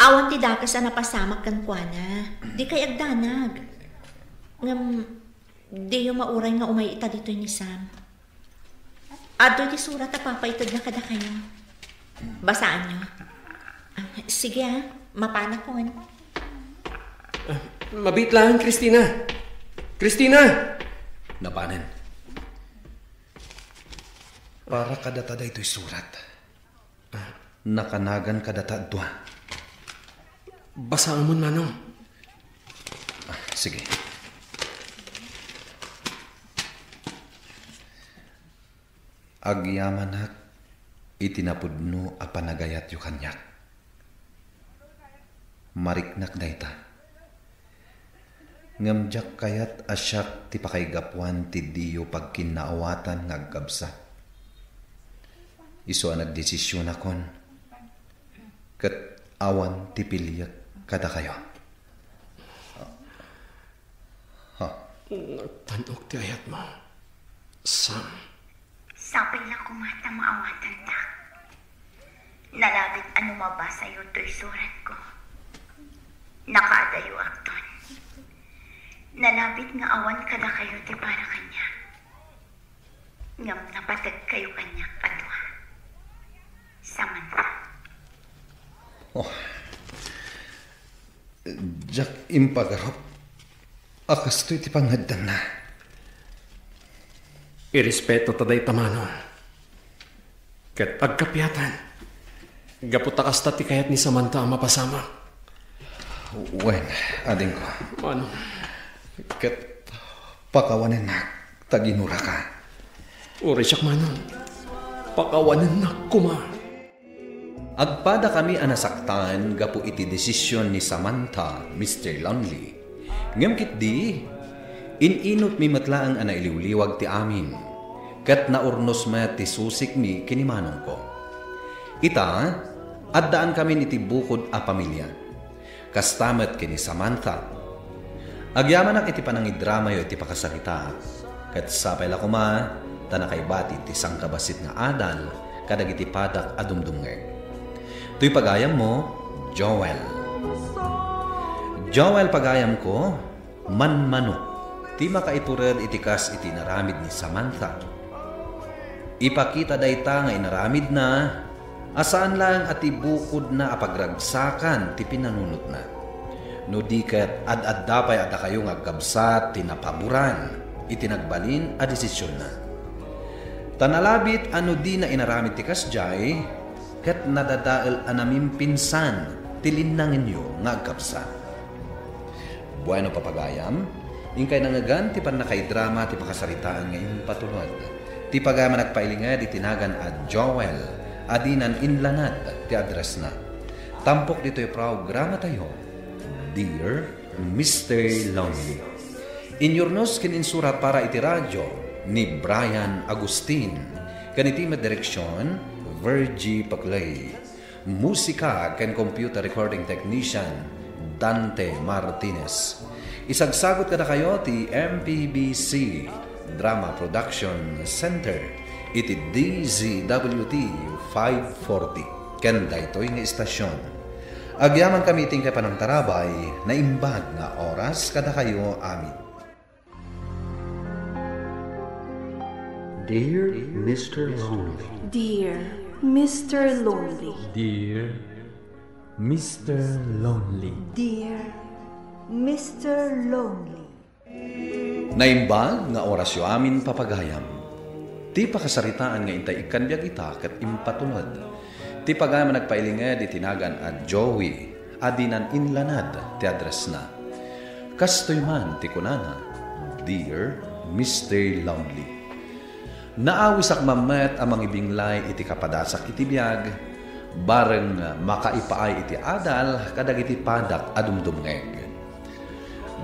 Awan ti dakes a napasamak kenkuana. Dikay agdanag. Ngem, diyo mauray nga umay ita ditoy ni Sam. Adtoy ti surat a papaitedna kadakayo. Basaanyo. Ah, sige, ah. Mapanakon. Ah, mabiit laeng, Christina. Christina! Napanen. Para kadata daytoy surat. Ah, nakanagan kadata dua. Basaemon, Manong. Ah, sige. Agyamanak iti napudno a panagayatyo kaniak. Mariknak dayta. Ngem diak kayat a siak ti pakaigapuan ti diyo pagkinnaawatan nga agkabsat. Isu a nagdesisionakon, ket awan ti piliek kadakayo. Ha? Nagtan-ok ti ayatmo, Sam. Sapay la koma ta maawatantak. Nalabit a no mabasayo toy suratko, nakaadayoakton. Nalabit nga awan kadakayo ti para kaniak. Ngem napategkayo kaniak a dua. Samantha. Oh. Diak impagarup a kastoy ti pangngeddengna. Irespeto ta dayta, Manong. Ket agkapiatan, gapu ta kasta ti kayat ni Samantha a mapasamak. Wen, adingko. Manong. Ket pakawanennak ta ginuraka. Uray siak manen, pakawanennak koma. Agpadakami a nasaktan gapu iti desisyon ni Samantha, Mister Lonely. Ngem ketdi, in-inutmi met laeng a nailiwliwag ti amin, ket naurnos met ti susikmi ken ni manongko. Ita, addaankamin iti bukod a pamilia. Kasta met ken ni Samantha. Agyamanak iti panangidramayo iti pakasaritaak, ket sapay la koma ta nakaibati ti sangkabassit nga adal kadagiti padak a dumdumngeg. Toy pagayammo, Joel. Joel, pagayamko, manmanok ti makaitured iti kas iti inaramid ni Samantha. Ipakita dayta nga inaramidna a saan laeng a ti bukodna a pagragsakan ti pinanunotna. No di ket, ad-adda pay a dakayo nga agkabsat ti napaboran iti nagbalin a desisionna. Ta nalabit a no dina inaramid ti kasdiay, ket nadadael a namimpinsan ti linnangenyo nga agkabsat. Bueno, papagayam, inkay nangngegan ti pannakaidrama ti pakasaritaan nga impatulod. Ti pagayam a nagpailinged iti nagan a Joel, a dinan inlanad ti addressna. Tampok ditoy programatayo, Dear Mister Lonely. Inyurnos ken insurat para iti radio ni Brian Agustin, ken iti met direksyon, Virgie Paclay. Musika ken computer recording technician, Dante Martinez. Isagsagut kadakayo ti M P B C Drama Production Center iti D Z W T five forty. Ken daytoy nga istasyon, agyamankami iti inkay panangtarabay, naimbag nga oras kadakayo amin. Dear Mister Lonely. Dear Mister Lonely. Dear Mister Lonely. Dear Mister Lonely. Naimbag nga orasyo amin, papagayam. Ti pakasaritaan nga intay ikkan biag ita ket impatulod. Ti pagayam a nagpailinged iti nagan a Joey, a dinan inlanad ti addressna. Kastoy man ti kunana, Dear Mister Lonely. Naawisak man met a mangibinglay iti kapadasak iti biag, bareng makaipaay iti adal kadagiti padak a dumdumngeg.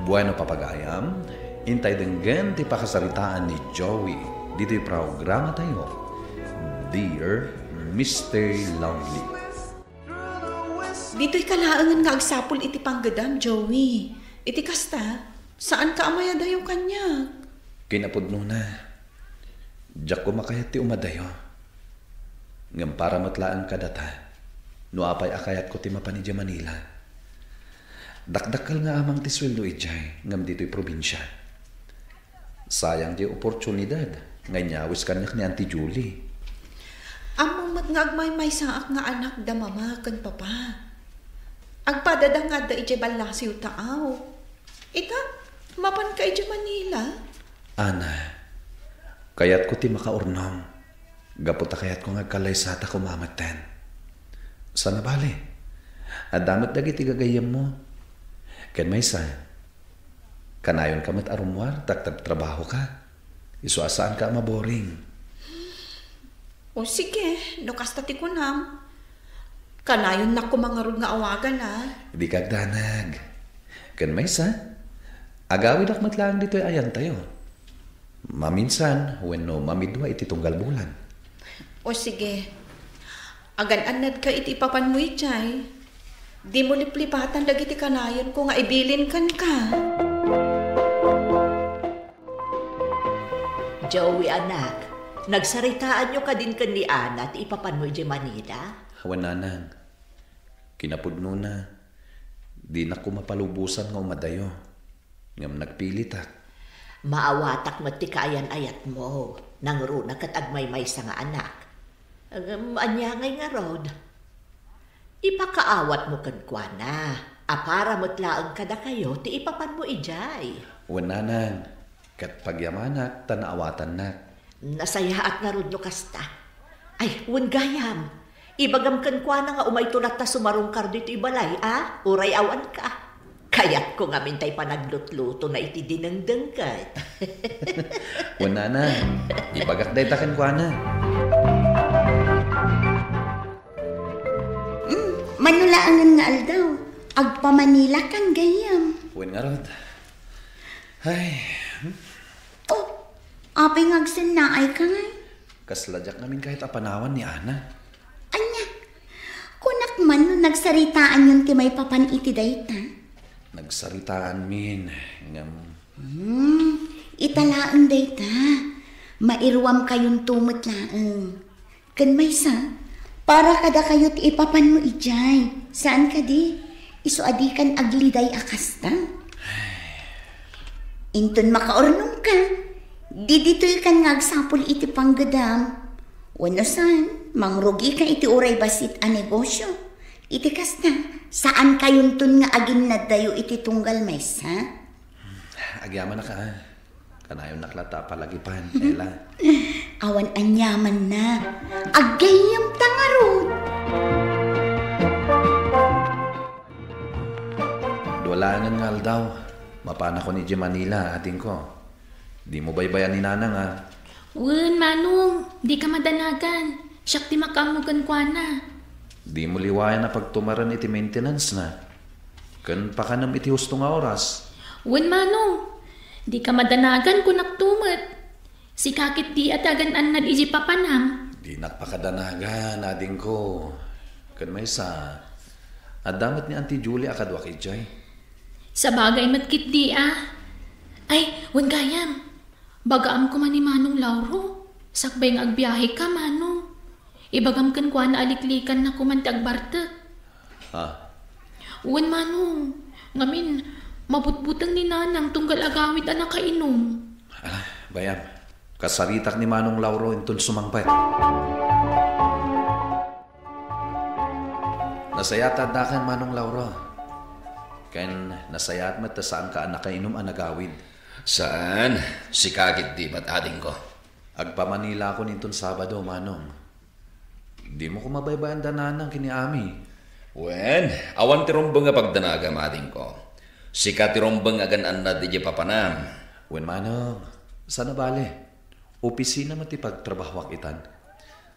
Bueno, papagayam, intay denggen ti pakasaritaan ni Joey ditoy programatayo, Dear Mister Lonely. Ditoy ka laengen nga agsapul iti panggedam, Joey. Iti kasta, saanka a mayadayo kaniak. Kinapudnona, diak koma kayat ti umadayo. Ngem para met laeng kadata, no apay a kayatko ti mapan idiay Manila. Dakdakkel nga amang ti sueldo idiay, ngem ditoy probinsia. Sayang ti oportunidad nga inyawis kaniak ni Auntie Julie. Ammom met nga agmaymaysaak nga anak da mama ken papa. Agpadada nga adda idiay ballasiw taaw. Ita, mapanka idiay Manila? Ana, kayatko ti makaurnong. Gapu ta kayatko nga agkallaysata koma metten. Sana bale, adda met dagiti gagayyemmo. Ken maysa, kanayonka met a rummuar ta agtrabtrabahoka. Isu a saanka a maboring. O sige, no kasta ti kunam, kanayonnak koma ngarud nga awagan, a. Dika agdanag. Ken maysa, agawidak met laeng ditoy ayantayo. Maminsan wenno mamidua iti tunggal bulan. O sige, agan-annadka iti ipapanmo idiay. Dimo liplipatan dagiti kanayonko nga ibilin kenka. Joey, anak, nagsaritaanyo kadin ken ni Ana ti ipapanmo idiay Manila? Wen, nanang. Kinapudnona, dinak koma palubosan nga umadayo. Ngem nagpilitak. Maawatak met ti kaayan-ayatmo. Nangruna ket agmaymaysa nga anak. Ngem ania ngay ngarud? Ipakaawatmo kenkuana a para met laeng kadakayo ti ipapanmo idiay. Wen, nanang, ket pagyamanak ta naawatannak. Nasayaat ngarud no kasta. Ay, wen gayam, ibagam kenkuana nga umayto latta sumarungkar ditoy balay, a? Uray awanka. Kayatko ngamin tay panaglutlutona iti dinengdengket. Wen, nana, ibagak dayta kenkuana. Mm, mano laengen nga aldaw, agpamanilakan gayyem. Wen ngarud. Ay, hmm? Oh, apay nga agsennaayka ngay? Kasla diak ngamin kayat a panawan ni Ana. Ania? Kunak man no nagsaritaanyon ti maipapan iti dayta? Nagsaritaanmin, ngem Hmm, ita laeng dayta. Mairuamkayonto met laeng. Ken maysa, para kadakayo ti ipapanmo idiay. Saan kadi? Isu a dikan agliday a kasta. Inton makaurnongka, di ditoykan nga agsapul iti panggedam. Wenno saan, mangrugika iti uray bassit a negosio. Iti kasta, saankayonton nga aginnaddayo iti tunggal maysa. Agyamanak a. Kanayonnak latta a palagipan, Ella. Awan aniamanna. Aggayyemta ngarud. Dua laengen nga aldaw, mapanakon idiay Manila, adingko. Dimo baybay-an ni Nanang a. Wen, Manong, dika madanagan. Siak ti makaammo kenkuana. Dimo liwayan a pagtumaren iti maintenance-na. Ken pakanem iti husto nga oras. Wen, Manong, dika madanagan, kunakto met. Sika ketdi a ti agan-annad idiay papanam. Dinak pakadanagan, adingko. Ken maysa, adda met ni Auntie Julie a kaduak idiay. Sabagay met ketdi a. Ay, wen gayam. Bagaam koma ni Manong Lauro. Sakbay nga agbiaheka, Manong. Ibagam kenkuana a liklikanna koman ti agbartek. Ah. Wen, Manong. Ngamin, mabutbuteng ni Nanang tunggal agawid a nakainom. Ala, bayam. Kasaritak ni Manong Lauro inton sumangpet. Nasayaat ta addakan, Manong Lauro. Ken nasayaat met ta saanka a nakainom a nagawid. Saan, sika ketdi met, adingko. Agpamanilakon inton Sabado, Manong. Dimo koma baybay-an da Nanang ken ni Ami. Wen, awan ti rumbeng a pagdanagam, adingko. Sika ti rumbeng a agan-annad idiay papanam. Wen, Manong, saan a bale. Opisina met ti pagtrabahoak itan.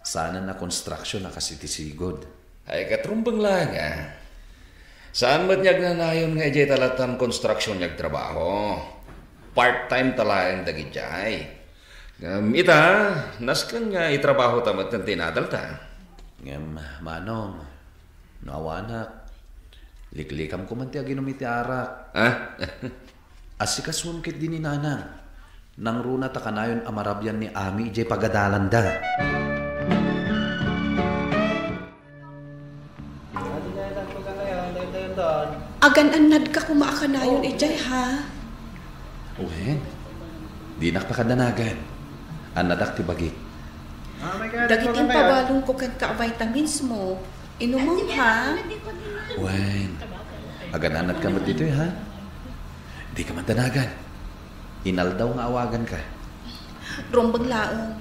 Saanen a konstruksion a kas iti sigud. Ay, ket rumbeng laeng a. Saan met nga agnanayon nga idiay ta lattan konstruksion nga agtrabaho. Part-time ta laeng dagidiay. Ngem ita, nasken nga itrabaho ta met ti inadal ta. Ngem, Manong, no awanak, liklikam koman ti aginom iti arak. Ah? Asikasuem ketdi ni Nanang. Nangruna ta kanayon a marabian ni Ami idiay pagadalanda. Agan-annadka koma a kanayon idiay, ha? Wen, dinak pakadanagan. Annadak ti bagik. Dagiti impabalonko kenka a vitamins mo, inumem, ha? Wen, agan-annadka met ditoy, ha? Dika madanagan. Inaldaw nga awaganka. Rumbeng laeng.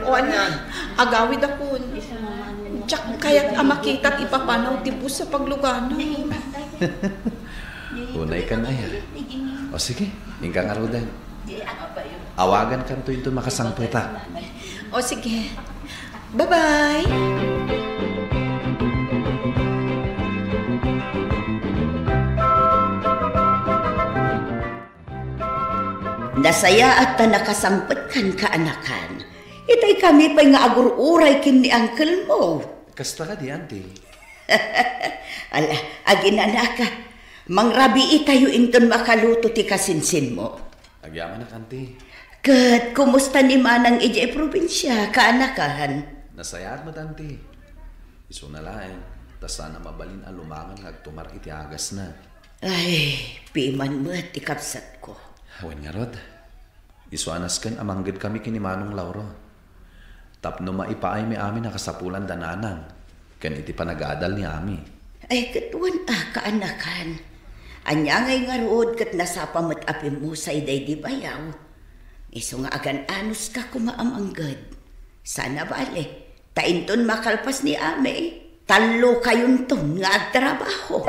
O, ania, agawidakon. Diak kayat a makita ti ipapanaw ti bus a pagluganam. Unay kan aya. O sige, inka ngaruden. Awagankanto inton makasangpetak. O sige. Bye-bye! Nasayaat ta nakasangpetkan, kaanakan. Itay kami pay nga agur-uray ken ni uncle mo. Kasta kadi, Auntie? Ala, aginanaka. Mangrabii tayo inton makaluto ti kasinsinmo. Agyamanak, Auntie. Ket kumusta ni Manang idiay probinsia, kaanakan? Nasayaat met, Auntie. Isuna laeng, ta saan a mabalin a lumangan nga agtumar iti agasna. Ay, piman met ti kabsatko. Wen ngarud, isu a nasken a manggedkami ken ni Manong Lauro. Tapno maipaaymi amin a kasapulan da Nanang ken iti panagadal ni Ami. Ay, ket wen a, kaanakan. Ania ngay ngarud ket nasapa met a pimmusay daydi bayaw. Isu nga agan-anuska koma a mangged. Saan a bale, ta inton makalpas ni Ami, tallokayonton nga agtrabaho.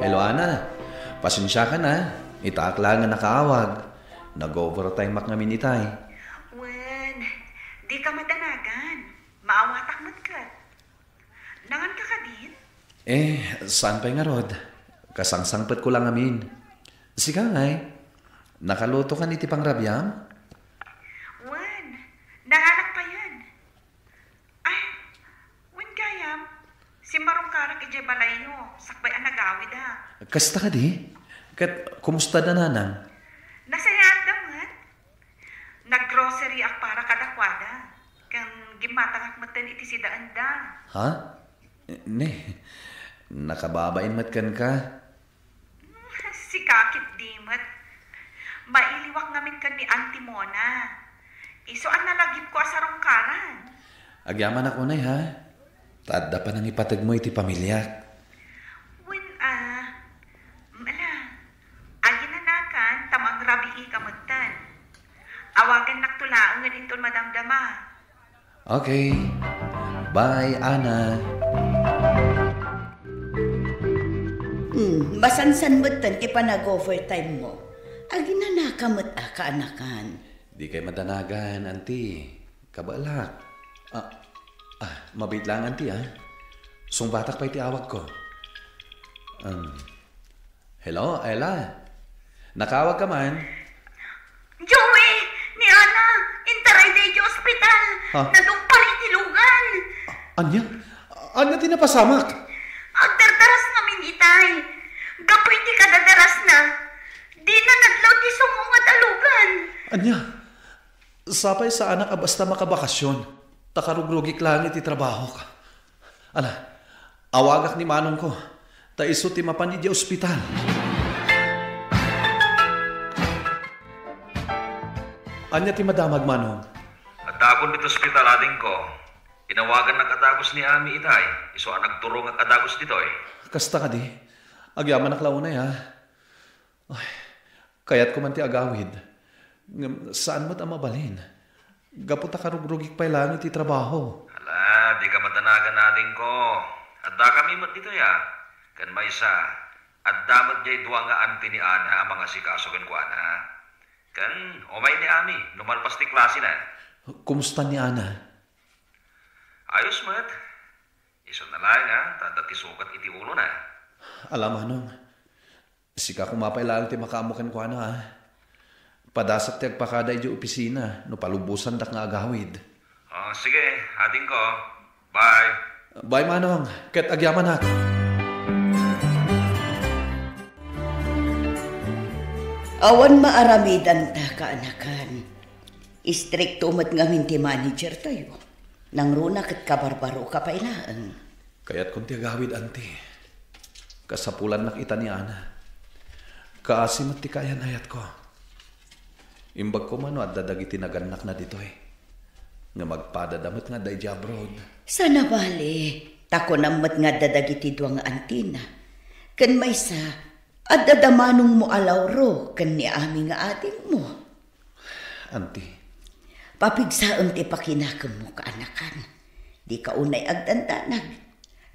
Hello, Ana. Pasensiakan, a. Itaak laeng a nakaawag. Nag-overtime-ak ngamin itay. Wen, dika madanagan. Maawatak met ket. Nangan ka kadin? Eh, saan pay ngarud? Kasangsangpetko la ngamin. Sika ngay, nakaluto kan iti pangrabiam? Wen, nanganak payen. Ay, wen gayam, simmarungkarak idiay balayyo, sakbay a nagawid a. Kasta kadi? Ket kumusta da nanang? Nasayaatda met. Naggrocery-ak para kadakuada, ken gimmatangak metten iti sidaenda. Ha? Ne, nakababain met kenka? Sika ketdi met. Mailiwak ngamin ken ni Auntie Mona. Isu a nalagipko a sarungkaran. Agyamanak unay, ha? Ta adda panangipategmo iti pamiliak. Wen, a, mala, aginanakan ta mangrabiika metten. Awagannakto laengen inton madamdama. Okay. Bye, Ana. Hmm, masansan metten ti panag-overtime mo. Aginanaka met a kaanakan. Dikay madanagan, Auntie. Kabaelak. Ah, ah, mabiit lang, Auntie, ah. Sungbatak pay ti awagko. Um, hello, Ella? Nakaawag ka man? Joey! Ni Ana! Intarayda iti ospital! Ha? Nadungpal iti lugan! A-, ania? Ania ti napasamak? Agdardaras ngamin itay. Gapu iti kadadarasna, dina nadlaw ti sumungat a lugan. Ania? Sapay saanak a basta makabakasyon, ta karugrugik laeng iti trabahok. Ala, awagak ni manongko, ta isu ti mapan idiay ospital. Ania ti madamag, manong? Addaakon ditoy ospital, adingko. Inawagannak a dagus ni Ami itay, isu a nagturongak a dagus ditoy. Kasta kadi? Agyamanak la unay, ha? Ay, kayatko man ti agawid. Ngem saan met a mabalin. Gapu ta karugrugik pay laeng iti trabaho. Ala, dika madanagan, adingko. Addakami met ditoy, a. Ken maysa, adda met diay dua nga auntie ni Ana a mangasikaso kenkuana. Ken umay ni Ami no malpas ti klasena. Kumusta ni Ana? Ayos met. Isuna laeng, a, ta adda ti sugat iti ulona. Ala, manong. Sika koma pay laeng ti makaammo kenkuana, a. Padasak ti agpakada idiay opisina no palubosandak nga agawid. O, sige, adingko. Bye. Bye, manong. Ket agyamanak. Awan maaramidanta, kaanakan. Istrikto met ngamin ti manager tayo. Nangruna ket kabarbaroka pay laeng. Kayatkon ti agawid, anti. Kasapulannak ita ni Ana. Kaasi met ti kaayan-ayatko. Imbag koma no adda dagiti nagannakna ditoy. Ngem agpadada met nga adda idiay abroad. Saan a bale, ta kunam met nga adda dagiti dua nga antina. Ken maysa, adda da manongmo a Lauro ken ni Ami nga adingmo. Anti. Papigsaem ti pakinakemmo, kaanakan. Dika unay agdandanag.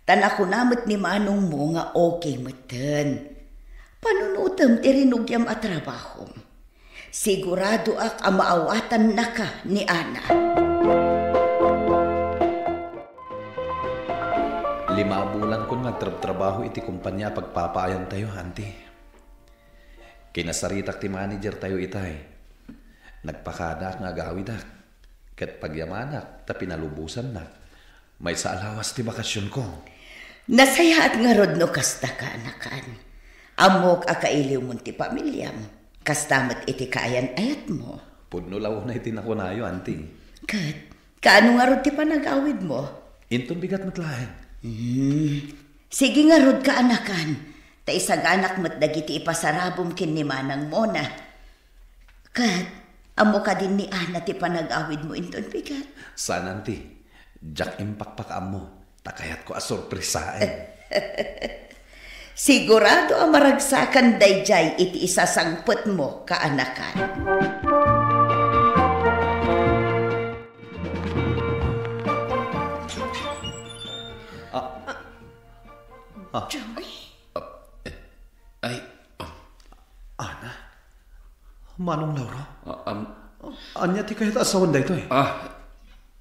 Ta nakuna met ni manongmo nga okay metten. Panunotem ti rinugiam a trabahom. Siguradoak a maawatannaka ni Ana. Lima a bulankon nga agtrabtrabaho iti kompania a pagpapaayantayo, anti. Kinasaritak ti manager tayo itay. Nagpakadaak nga agawidak. Ket pagyamanak ta pinalubosannak. Maysa a lawas ti bakasionko. Nasayaat ngarud no kasta, kaanakan. Ammok a kailiwmon ti pamiliam. Kasta met iti kaayan-ayatmo. Pudno la unay ti nakunayo, anti. Ket, kaano ngarud ti panagawidmo? Inton bigat met laeng. Hmm. Sige ngarud, kaanakan. Ta isaganak met dagiti ipasarabom ken ni manang Mona. Ket, ammo kadin ni Ana ti panagawidmo inton bigat? Saan, anti. Diak impakpakaammo, ta kayatko a sorpresaen. Sigurado a maragsakan daydiay iti isasangpetmo, kaanakan. Ah. Ah. Joey? Ah, eh, Manong Lauro? Ah, am- Ania ti kayat a sawen daytoy? Ah,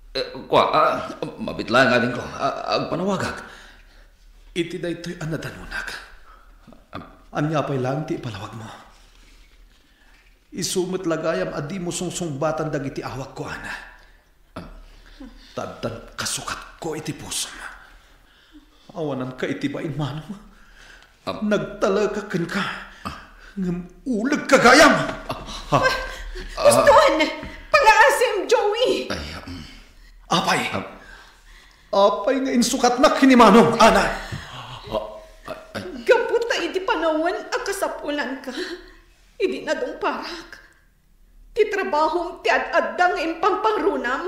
eh, kua, ah, mabitla nga adingko. Ah, agpanawagak. Iti daytoy a nadanunak. Am- Ania pay laeng ti ipalawagmo? Isu met la gayam a dimo sungsungbatan dagiti awakko, Ana. Taddan kasukatko iti pusom. Awananka iti bain, Manong. Am- Nagtalekak kenka. Ngem ulegka gayam. Ah, ah, Uston! Pangaasim, Joey! Ay, um, Apay! Am- Apay nga insukatnak ken ni Manong, Ana? Ah, ay, ay. Gapu ta idi panawen a kasapulanka, idi nadungparak, ti trabahom ti ad-adda nga impangpangrunam.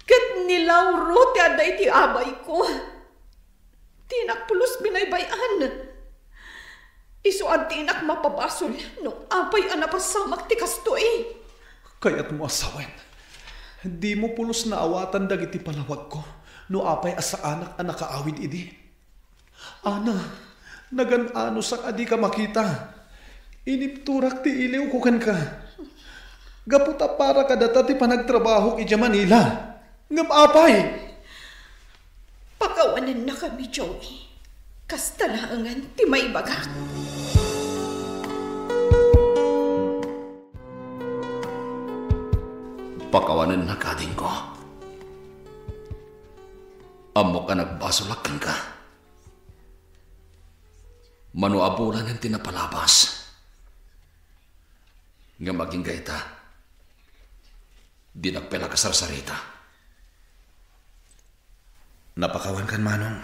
Ket ni Lauro ti adda iti abayko. Dinak pulos binaybay-an. Isu a dinak mapabasol no apay a napasamak ti kastoy. Kayatmo a sawen, dimo pulos naawatan dagiti palawagko no apay a saanak a nakaawid idi. Ana, nagan-anosak a dika makita. Inibturak ti iliwko kenka. Gapu ta para kadata ti panagtrabahok idiay Manila. Ngem apay? Pakawanennakami, Joey. Kasta laengen ti maibagak. Pakawanennak, adingko. Ammok a nagbasolak kenka. Mano a bulanen ti napalabas. Ngem agingga ita, dinak pay la kasarsarita. Napakawankan, Manong.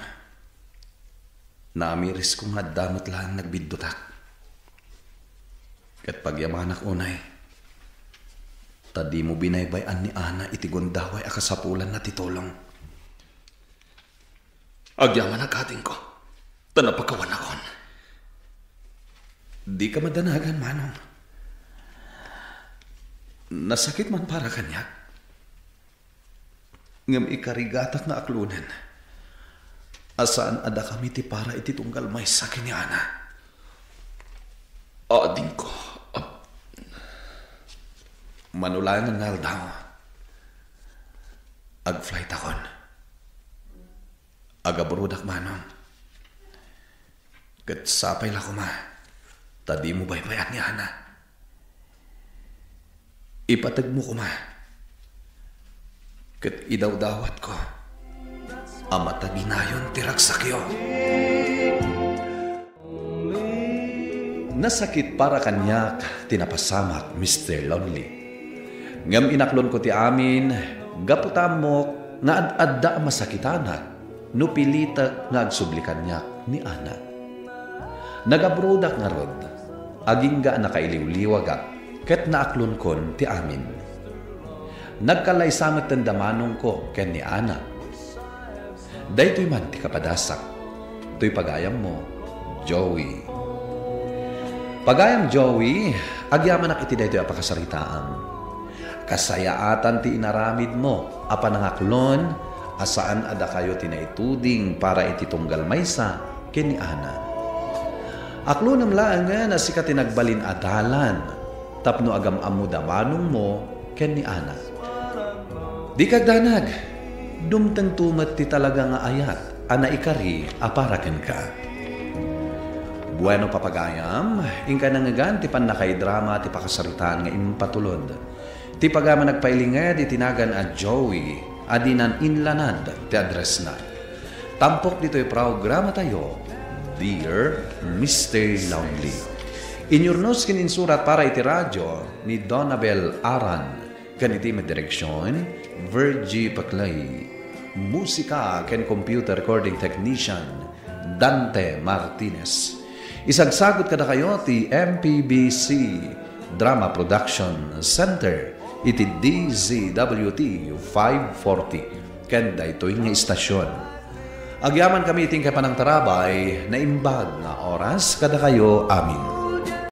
Naamirisko nga adda met laeng nagbiddutak. Ket pagyamanak unay, ta dimo binaybay-an ni Ana iti gundaway a kasapulanna ti tulong. Agyamanak, adingko, ta napakawannakon. Dika madanagan, Manong. Nasakit man para kaniak. Ngem ikarigatak nga aklonen a saan a dakami ti para iti tunggal maysa ken ni Ana. Adingko, ah. Mano laeng nga aldaw, agflightakon. Agabroadak, Manong. Ket sapay la koma, ta dimo baybay-an ni Ana. Ipategmo koma, ket idawdawatko a mataginayon ti ragsakyo. Nasakit para kaniak ti napasamak, Mister Lonely. Ngem inaklonko ti amin, gapu ta ammok nga ad-adda a masakitanak no pilitek nga agsubli kaniak ni Ana. Nagabroadak ngarud, agingga a nakailiwliwagak ket naaklonkon ti amin. Nagkallaysa metten da manongko ken ni Ana. Daytoy man ti kapadasak. Toy pagayammo, Joey. Pagayam Joey, agyamanak iti daytoy a pakasaritaam. Kasayaatan ti inaramidmo a panangaklon a saan a dakayo ti naituding para iti tunggal maysa ken ni Ana. Aklonem laengen a sika ti nagbalin a dalan tapno agam-ammoda manongmo ken ni Ana. Dika agdanag, dumtengto met ti talaga nga ayat a naikari a para kenka. Bueno, papagayam, inka nangngegan ti pannakaidrama ti pakasaritaan nga impatulod. Ti pagayam a nagpailinged iti nagan a Joey a dinan inlanad ti addressna. Tampok ditoy programatayo, Dear Mister Lonely. Inyurnos ken insurat para iti radio ni Donabel Aran, ken iti met direksion, Virgie Paclay. Musika ken computer recording technician, Dante Martinez. Isagsagut kadakayo ti M P B C Drama Production Center iti D Z W T five forty ken daytoy nga istasyon. Agyamankami iti inkay panangtarabay, naimbag nga oras kadakayo amin.